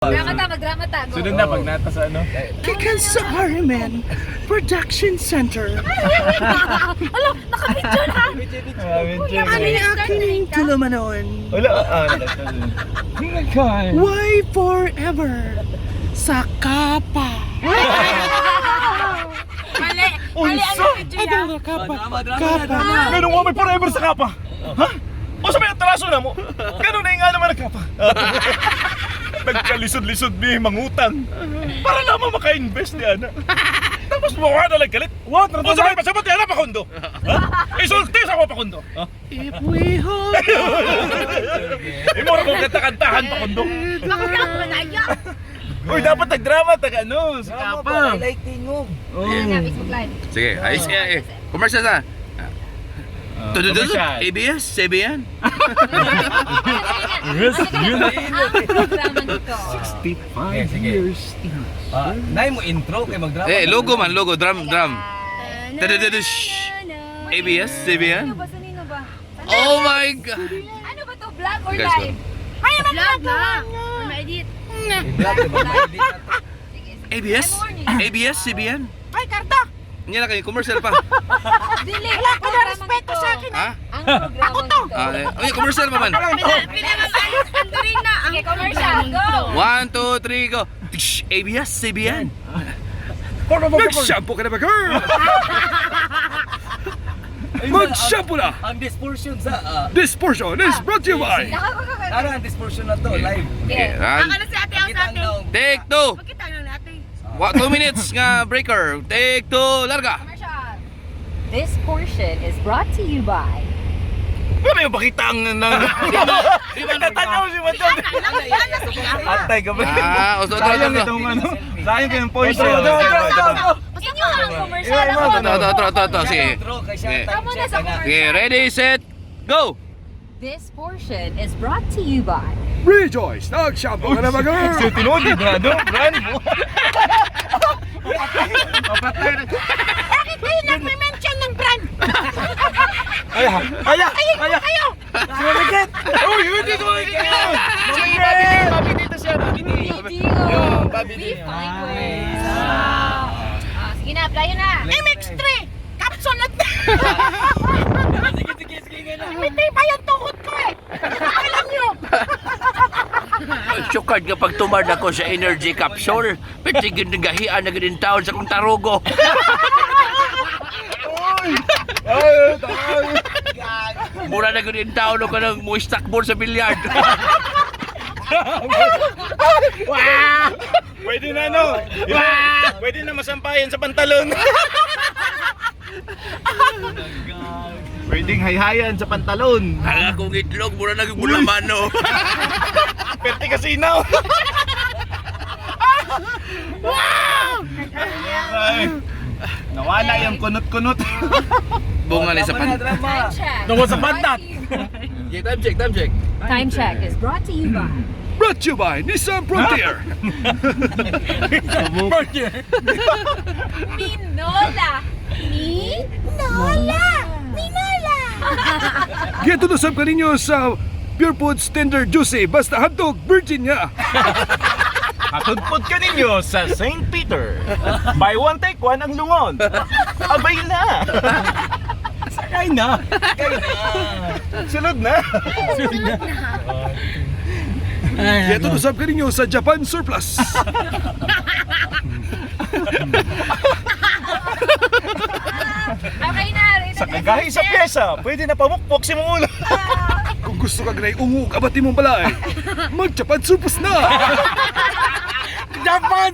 Drama ta, magdrama ta. Go. Sunod na pag nata sa ano. Kikan sa Harriman Production Center. Ala, nakapicture ha? Ano yung aking tulumanon? Wala, ah. Why forever? Sa kapa. Mali. Mali ang picture Ano ha? nga kapa? Kapa. Ganun mo may forever sa kapa. Ha? O sa may atraso na mo. Ganun na yung nga naman ang kapa. Nagkalisod-lisod ni mangutang. Para lamang maka-invest ni Ana. Tapos mukha na lang galit. What? O sa may pasabot ni Ana pakundo. Ha? Isulti sa ako pakundo. Ha? If we hold Imura kong kanta-kantahan pakundo. Bakit ka ako naiyak? Uy, dapat nagdrama tag ano sa kapa. Like tingog. Nga, Facebook Live. Sige, ayos eh. Commercial na. Tudududu, Commercial. ABS, CBN. Yes, yun. Ang programa nito. 65 years. Ah, nay mo intro kay magdrama. Eh, logo man, logo, drum, drum. Tudududu, shh. ABS, CBN. Ano ba? Sanino ba? Oh my God. Ano ba to? Vlog or Guys, live? Ay, vlog na! Ma-edit. I-vlog, diba? Ma-edit na to. ABS, ABS, CBN. Ay, karta! Hindi na kayo, commercial pa. Dili. Wala ka na respeto sa akin. Ha? Ang programa nito. Ah, eh. Ay, commercial pa man. Sige, commercial. Go! One, two, three, go. Tsh, ABS, CBN. Mag-shampoo ka na ba, girl? Mag-shampoo na! Ang dispersion sa ah, This portion is brought to you by... ano ang dispersion na to live. Okay, one, Kita ang naong. take two. 2 minutes nga breaker. Take two, larga. Commercial. This portion is brought to you by Wala may pakita ang nang. Nagtatanaw si Madam. Atay ka ba? Ah, otro, otro, Sayang otro. itong ano. Sayang kayong point. Inyo ang commercial. Ako ang Otro, otro, otro, otro, otro. Sige. Intro kay siya Sige. time Tama na check sa ana. Okay, ready, set, go! This portion is brought to you by Rejoice! Nag-shampoo ka na ba, girl? So tinuod na ano, brand. Papatay na. Bakit kayo nagme-mention ng brand? Ay, ay, ay, ay. Si Mamikit! Uy, uy, dito Mamikit! Sige, Bobby D, Bobby dito siya, Bobby D. BDO. Yo, Bobby D. We find ways. Ah, sige na, apply na. MX3! Capsule at... Sige, sige, sige nga na. Hindi pa yung tuhod ko eh! Alam nyo! Sukad nga pag tumard ako sa energy capsule, pitigin ng gahian na ganin taon sa kong tarugo. Ay, tayo. Mura na ganin taon ka ng muistakbol sa bilyard. Pwede na no. Pwede na masampayan sa pantalon. Pwedeng hayhayan sa pantalon. Ang akong itlog, mura na bulamano. Pwede kasi now. Wow! Nawala yung kunot-kunot. Bunga ni sa Drama na, pan. drama. Time check. Tungkol sa pantat. Okay, time check, time check. Time check is brought to you by Brought to you by Nissan Frontier. Minola. Minola. Minola. Gitulusap ka ninyo sa Pure Foods Tender Juicy basta hotdog Virginia. Hatudpod ka ninyo sa St. Peter. Buy one take one ang lungon. Abay na. Sakay na. Sakay na. Sunod na. Gitulusap ka ninyo sa Japan Surplus. Okay na. Sa kagahi sa pyesa, pwede na pamukpok si mong ulo. Kung gusto ka gnay ungog abati mong balay, mag Japan Surplus na. Japan!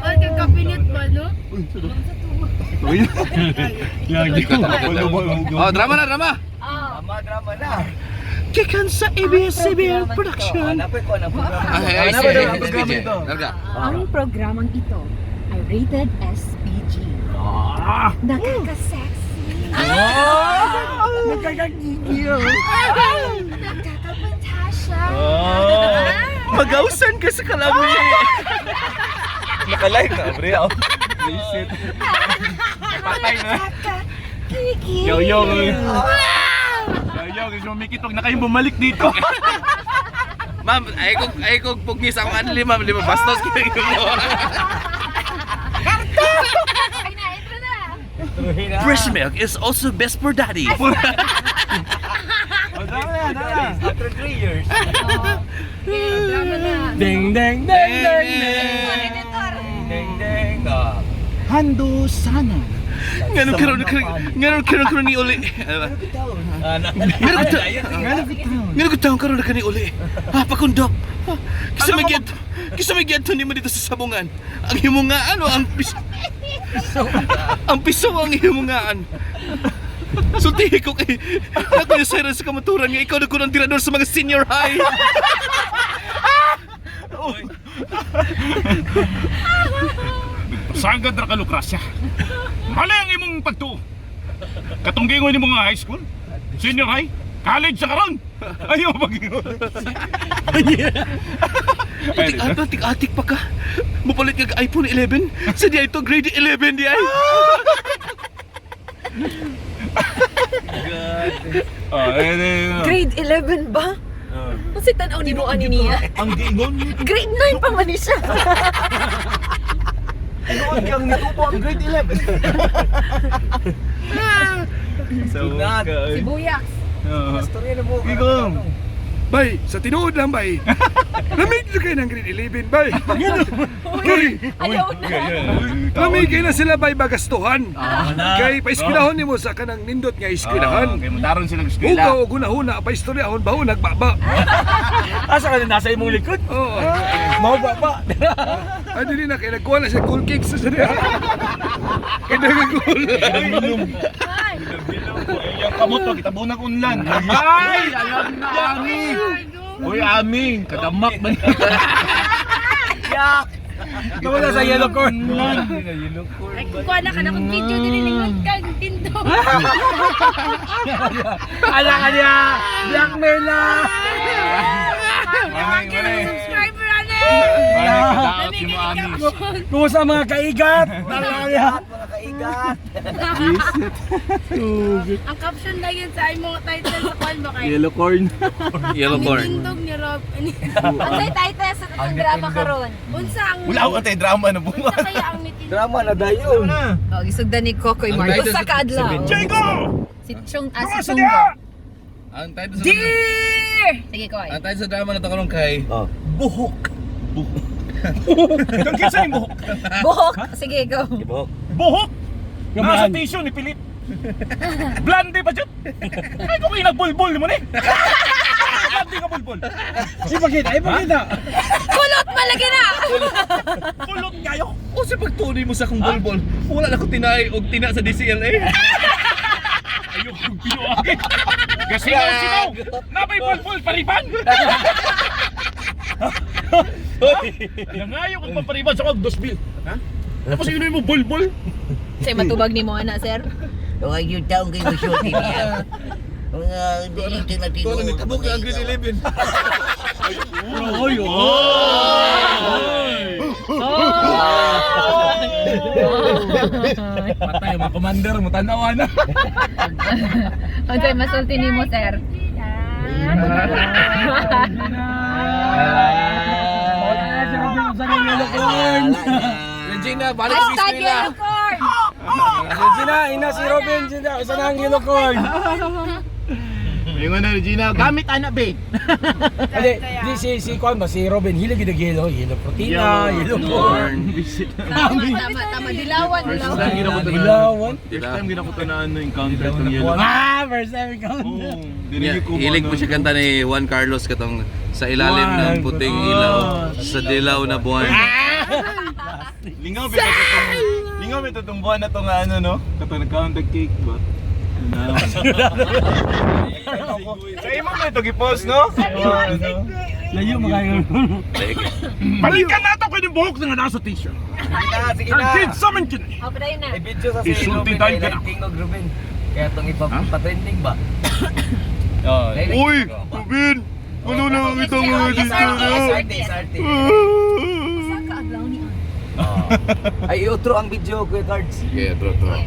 Ay, kakapilit ba, no? Oh, drama na, drama. Drama, drama na. Kikan sa ABS-CBN Production! Hanapin ko ang programa. Ay, ay, Hanapin sige, ko ang sige, programa sige. ito. Larga. Ang programang ito ay rated SPG. Nakaka-sexy. Nagkakagigil! Nakakapantasya. Magausan ka sa kalabi. Naka-live na, bre. Oh. Visit. Patay na. Kiki. Yo, yo. Yo, yo, gusto mo mikit, wag na kayong bumalik dito. Ma'am, ay kong pugnis ako anli, ma'am, lima bastos kayo mo. Okay na, intro na. Fresh milk is also best for daddy. Oh, drama na, drama. After 3 years. Okay, drama na. Ding, ding, ding, ding, ding. Editor. Ding, ding. Ah. Hando sana. Ngano karon ngano karon karon ni uli. Ah, Ngano ko ngano ko taon karon na kani uli. Ah, pakundok. Ah, Kisa may get kisa may get ni mo dito sa sabungan. Ang himungaan o ang piso. Ang piso ang himungaan. Sultihi ko kay ako yung siren sa kamaturan nga ikaw na ko ng tirador sa mga senior high. Sagad ra ka Lucracia. Mali ang imong pagtuo. Katunggingon ni mga high school, senior high, college sa karon. Ayaw pag Atik atik pa ka. Mupalit kag iPhone 11 sa di ito grade 11 di ay. Oh, eh, eh, eh. Grade 11 ba? Kasi tanaw ni mo ani niya. Ang giingon ni Grade 9 pa man ni siya. Tinuod kang nitubo ang grade 11. So, Si Buyax. Storya na mo. Ikaw. Bay, sa tinuod lang bay. Lamig jud kayo ng grade 11 bay. Uy, Ayaw na. lamig kayo na sila bay bagastuhan. Kay paeskwelahon nimo sa kanang nindot nga eskwelahan. Kay mutaron sila eskwela. Hugaw og hunahuna paistoryahon baho nagbaba. Asa ka na nasa imong likod? Oo. Mao ba ba? Ay dili na kay nagkuha na siya cool cakes sa siya. Kay daghang cool. Ay, Yung kamot pag itabunan unlan. Ay, alam na ami. Uy, ami, kadamak man. Yak. Nawala sa yellow corn. Ay, kukuha na ka na kung video nililingon kang tindog. Ala ka niya. Blackmail na. Tawagin ang subscriber, ano? Kadaot si mo ami. Kumusta mga kaigat? Ala ka niya. Mga kaigat. Ang caption lang yun sa imong title sa kwan ba kay? Yellow corn. Yellow Ang corn. nitindog ni Rob. Unsay title sa katong drama karon? Unsa ang Wala ako antay drama na bunga. Unsa kaya ang nitindog? Drama na dayon. Oh, gisugdan ni Kokoy Ang Mark. title Usa sa- ka adlaw. Jago! Si Chong ah, si Sa Chong. diha! Ang title sa Dear! Sige, Koy. Ang title sa drama na to karon kay Oh. Buhok. Kang kinsa yung buhok? Buhok. Sige, go. Ibok. Buhok! Nasa tissue ni Philip. Blande pa dyan. Ay, kung kayo nagbulbul mo ni. Blande ka bulbul. Ipakita, ipakita. Kulot malagi na. Kulot kayo. O sa pagtunay mo sa akong bulbol, wala na ko tinay og tina sa DCLA. Ayok yung pinuagi. Gasingaw singaw. Nabay bulbul pariban. Nangayo kang pampariban sa kag 2,000. Ha? Tapos yun mo bulbul. Say matubag ni mo ana, sir. Huwag yung taong kayo masyutin niya. Mga dili sila Kung tinuod. nitabok ang grade 11. Oy, oy. Patay mga commander mo tanawa na. Unsay masulti nimo, sir? Yellow corn. Regina, balik sa Hashtag eskwela. yellow corn. Regina, ina si Robin. Gina, isa na ang yellow corn. Ingon na Regina, gamit ana babe. Hindi, di si si Kwan ba si Robin hilig gid yellow, yellow protina, yellow corn. Tama, tama, tama. Dilawan, First dilawan. time gina ko to na. Dilawan. First time gina ko to na ano encounter tong yellow. Ah, first time ikaw. Oh, dili Yeah, ko hilig mo siya kanta ni Juan Carlos katong sa ilalim ng puting ilaw sa dilaw na buwan. Lingaw bitaw tong lingaw bitaw tong buwan na to nga ano no? Katong nagkaon cake ba? Sa imo man ito gipost no? Layo mo kayo. Balikan na to kay buhok nga nasa t-shirt. Sige Ang na. kids sa man kini. Oh, padayon na. I-video sa si Isulti Robin tayo kay ka na. lighting og Robin. Kaya itong ipatrending ba? Uy, Ruben! Ano na ang itong mga dito na? SRT, SRT. Usa ka adlaw ni Ay, iutro ang video, Kuya Cards. Yeah, bro, bro.